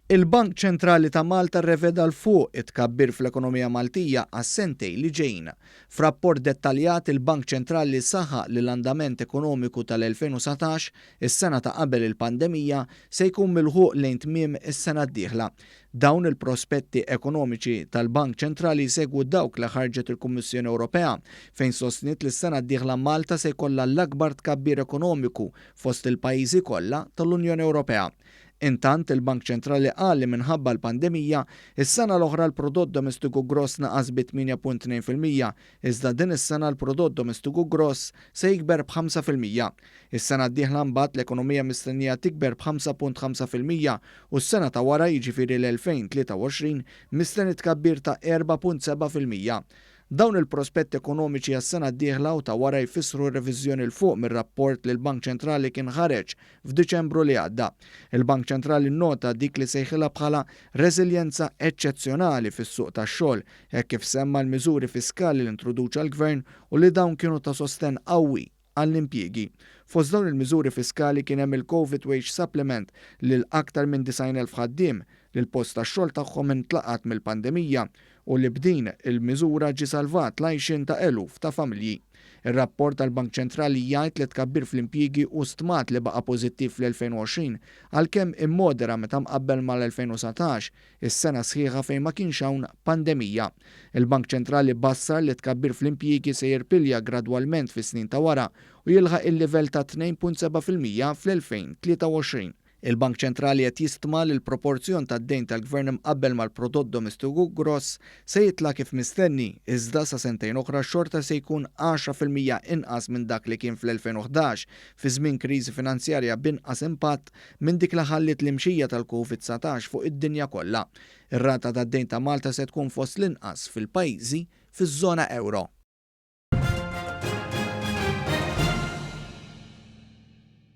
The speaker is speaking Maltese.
Il-Bank Ċentrali ta' Malta rreveda 'l fuq it-tkabbir fl-ekonomija Maltija għas-sentejn li ġejjin. F'rapport dettaljat, il-Bank Ċentrali saħaq li l-andament ekonomiku tal-2019, is-sena ta' qabel il-pandemija, se jkun milħuq lejn tmiem is-sena d-dieħla. Dawn il-prospetti ekonomiċi tal-Bank Ċentrali jsegwu dawk li ħarġet il-Kummissjoni Ewropea, fejn sostniet li s-sena d-dieħla Malta se jkollha l-akbar tkabbir ekonomiku fost il-pajjiżi kollha tal-Unjoni Ewropea. Intant, il-Bank Ċentrali qal li minħabba l-pandemija, is-sena l-oħra l-prodott domestiku gross naqas bi 8.2%, iżda din is-sena l-prodott domestiku gross se jikber b'5%. Is-sena d-dieħla mbagħad l-ekonomija mistennija tikber b'5.5% u s-sena ta' wara jiġifieri l-2023 mistenni tkabbir ta' 4.7%. Dawn il-prospetti ekonomiċi għas-sena d-dieħla u ta' wara jfissru reviżjoni 'l fuq mir-rapport li l-Bank Ċentrali kien ħareġ f'Diċembru li għadda. Il-Bank Ċentrali nnota dik li sejħilha bħala reżiljenza eċċezzjonali fis-suq tax-xogħol hekk kif semma l-miżuri fiskali li introduċa l-Gvern u li dawn kienu ta' sostenn qawwi għall-impjiegi. Fost dawn il-miżuri fiskali kien hemm il-Covid Wage Supplement lil aktar minn 90,000 ħaddiem li l-post tax-xogħol tagħhom intlaqat mill-pandemija u li b'din il-miżura ġie salvat l-għajxien ta' eluf ta' familji. Ir-rapport tal-Bank Ċentrali jgħid li tkabbir fl-impjiegi hu stmat li baqa' pożittiv fl-2020 għalkemm immodera meta mqabbel mal-2019, is-sena sħiħa fejn ma kienx hawn pandemija. Il-Bank Ċentrali bassar li tkabbir fl-impjiegi se jirpilja gradwalment fis-snin ta' wara u jilħaq il-livell ta' 2.7% fl-2023. Il-Bank Ċentrali qed jistma li l-proporzjon tad-dejn tal-Gvern imqabbel mal-prodott domestiku gross se jitla' kif mistenni, iżda sa sentejn oħra xorta se jkun 10% inqas minn dak li kien fl-2011, fi żmien kriżi finanzjarja b'inqas impatt minn dik li ħalliet l-imxija tal-Covid-19 fuq id-dinja kollha. Ir-rata tad-dejn ta' Malta se tkun fost l-inqas fil-pajjiżi fiż-żona ewro.